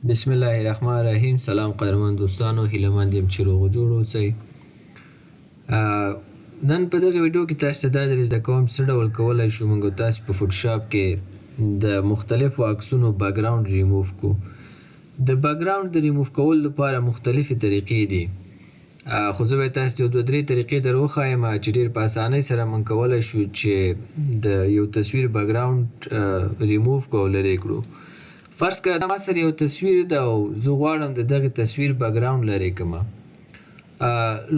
بسم الله الرحمن الرحیم. سلام قدرمن دوستانو، هیله مند یم چې روغ جوړ اوسئ. نن په دغه ویډیو کې تاسو ته دا در زده کوم څه ډول کولای شو موږ تاسو په فوټوشاپ کې د مختلفو عکسونو بکګراوند ریموو کو. د بکګراوند د ریموو کولو لپاره مختلفې طریقې دي، خو زه به تاسو ته یو دوه درې طریقې در وښایم چې ډیر په اسانۍ سره موږ کولای شو چې د یو تصویر بکګراوند ریموو کو او لرې کړو. فرض کړه دا ما سره یو تصویر ده او زه غواړم د دغه تصویر بکګراوند لرې کړم.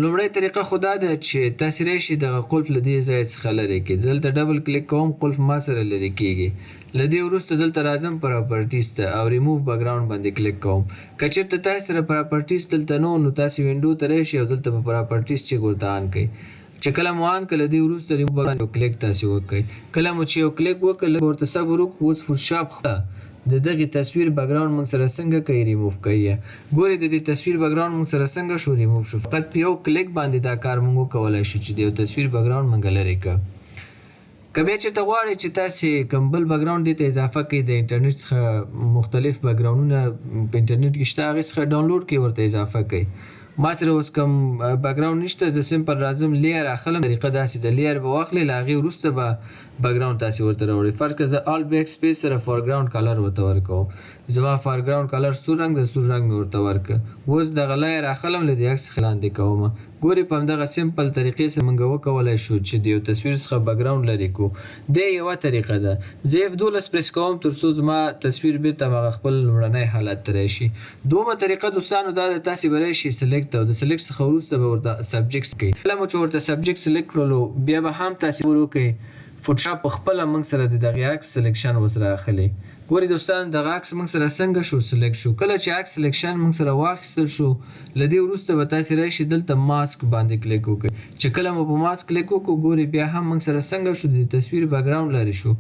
لومړی طریقه خو دا ده چې تاسې راشئ دغه قلف له دې ځای څخه لرې کړئ. زه دلته ډبل کلیک کوم، قلف ما سره لرې کیږي. له دې وروسته دلته راځم پراپرټیز ته او ریموو بکګراوند باندې کلیک کوم. که چېرته تاسې سره پراپرټیز دلته نه و نو تاسې وینډو ته راشئ او دلته به پراپرټیز چک ورته آن کړئ. چې کله مو آن کړ، له دې وروسته ریموو باندې یو کلیک تاسې وکړئ. کله مو چې یو کلیک وکړ، لږ ورته صبر وکړو. اوس فوټوشاپ خپله د دغې تصویر بکګراوند موږ سره څنګه کوي؟ ریموو کوي یې. ګورئ د دې تصویر بکګراوند موږ سره څنګه شو؟ ریموو شو. فقط په یو کلیک باندې دا کار موږ وکولای شو چې د یو تصویر بکګراوند موږ لرې کړ. که بیا چېرته غواړئ چې تاسې کوم بل بکګراوند دې ته اضافه کړئ، د انټرنیټ څخه مختلف بکګراوندونه په انټرنیټ کې شته، هغې څخه ډاونلوډ کړئ، ورته اضافه کړئ. ما سره اوس کوم بکګراوند نشته، زه سمپل راځم لیر اخلم. طریقه داسې ده، لیر به واخلئ، له هغې وروسته به بکګراوند تاسې ورته راوړئ. فرض کړه زه آلټ بیک سپیس سره فورګراوند کلر ورته ورکوم. زما فورګراوند کلر سور رنګ ده، سور رنګ مې ورته ورکړ. اوس دغه لیر اخلم، له دې عکس څخه لاندې کوم. ګورئ په همدغه سمپل طریقې سره موږ وکولای شو چې د یو تصویر څخه بکګراوند لرې کړو. دا یوه طریقه ده. زه اف 12 پریس کوم تر څو زما تصویر بیرته هماغه خپل لومړنی حالت ته راشي. دومه طریقه دوستانو دا ده، تاسې به راشئ سلیکټ ته او د سلیکټ څخه وروسته به ورته سبجیکټ کړئ. کله مو چې ورته سبجیکټ سلیکټ کړلو، بیا به هم تاسې ور وکړئ، فوټوشاپ په خپله موږ سره د دغې عکس سلیکشن اوس را اخلي. ګورئ دوستانو، دغه عکس موږ سره څنګه شو؟ سلیکټ شو. کله چې عکس سلیکشن موږ سره واخیستل شو، له دې وروسته به تاسې راشئ دلته ماسک باندې کلیک وکړئ. چې کله مو په ماسک کلیک وکړو، ګورئ بیا هم موږ سره څنګه شو؟ د تصویر بکګراوند لرې شو.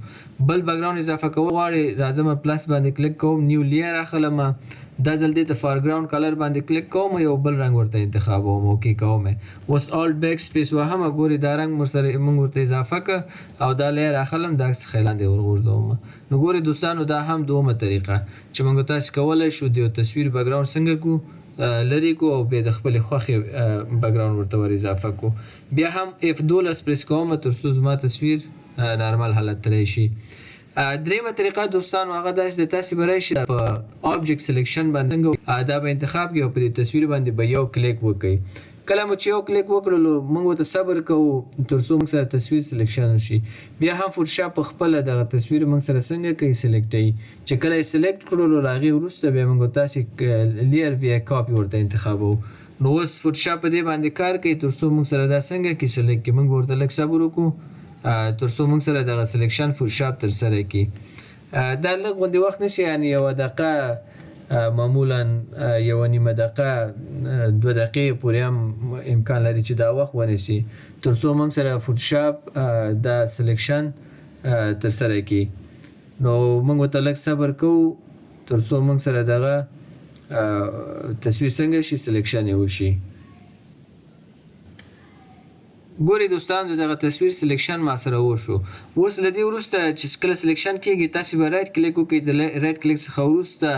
بل بکګراوند اضافه کول غواړئ، راځم پلس باندې کلیک کوم، نیو لیر اخلم. دا ځل دې ته فارګراوند کلر باندې کلیک کوم، یو بل رنګ ورته انتخابوم، اوکی کوم. اوس آلټ بیک سپیس وهم. ګورئ دا رنګ ورسره موږ ورته اضافه که او دا لیر اخلم، دا عکس څخه لاندې ورغورځوم. نو ګورئ دوستانو، دا هم دومه طریقه چې موږ تاسو کولای شو د یو تصویر بکګراوند څنګه کو لرې کو او بیا د خپلې خوښې بکګراوند ورته ور اضافه کو. بیا هم اف 12 پریس کوم تر څو زما تصویر نارمل حالت ته راشي. دریمه طریقه دوستانو هغه داسې ده، تاسې به راشئ په آبجیکټ سلیکشن باندې څنګه دا به انتخاب کړئ او په دې تصویر باندې به یو کلیک وکړئ. کله مو چې یو کلیک وکړلو، موږ ورته صبر کوو تر څو موږ سره تصویر سلیکشن وشي. بیا هم فوټوشاپ په خپله دغه تصویر موږ سره څنګه کوي؟ سلیکټوي. چې کله یې سلیکټ کړلو، له هغې وروسته بیا موږ تاسې لیر ویا کاپي ورته انتخابوو. نو اوس فوټوشاپ په دې باندې کار کوي تر څو موږ سره دا څنګه کړي؟ سلیکټ کړي. موږ به ورته لږ صبر وکړو تر څو موږ سره دغه سلیکشن فوټوشاپ ترسره کړي. دا لږ غوندې وخت نیسي، یعنې یوه دقیقه، معمولا یوه نیمه دقیقه، 2 دقیقې پورې هم امکان لري چې دا وخت ونیسي تر څو موږ سره فوټوشاپ دا سلیکشن ترسره کړي. نو موږ ورته لږ صبر کوو تر څو موږ سره دغه تصویر څنګه شي؟ سلیکشن یې وشي. ګورئ دوستان، د دغه تصویر سلیکشن ما سره وشو. اوس له دې وروسته چې کله سلیکشن کیږي، تاسې به رایټ کلیک وکړئ. د رایټ کلیک څخه وروسته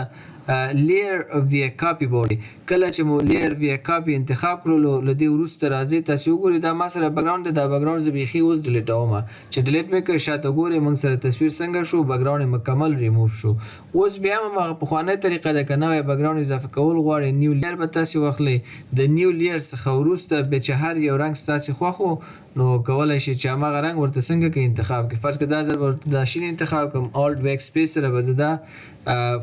لیر ویا کاپي به وړئ. کله چې مو لیر ویا کاپي انتخاب کړلو، له دې وروسته راځئ، تاسې وګورئ دا ما سره بکګراوند دی. دا بکګراوند زه بیخي اوس ډیلیټوم. چې ډیلیټ مې کړ، شاته ګورئ موږ سره تصویر څنګه شو؟ بکګراوند یې مکمل ریموو شو. اوس بیا هم هماغه پخوانۍ طریقه ده. که نوی بکګراوند اضافه کول غواړئ، نیو لیر به تاسې واخلئ. د نیو لیر څخه وروسته بیا چې هر یو رنګ ستاسې خوښ و، نو کولای شئ چې هماغه رنګ ورته څنګه کوي؟ انتخاب کړئ. فرض کړه دا ځل به ورته دا شین انتخاب کړم، آلټ بیک سپیس سره به زه دا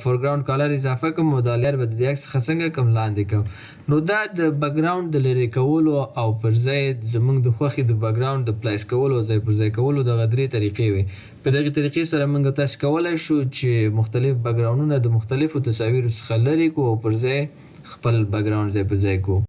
فورګراوند کلر اضافه کړم او دا لیر به د دې عکس څخه څنګه کړم؟ لاندې کړم. نو دا د بکګراوند د لرې کولو او پر ځای زموږ د خوښې د بکګراوند د پلایس کولو او ځای پر ځای کولو دغه درې طریقې وې. په دغې طریقې سره موږ تاسو کولای شو چې مختلف بکګراوندونه د مختلفو تصاویرو څخه لرې کړو او پر ځای خپل بکګراوند ځای پر ځای کړو.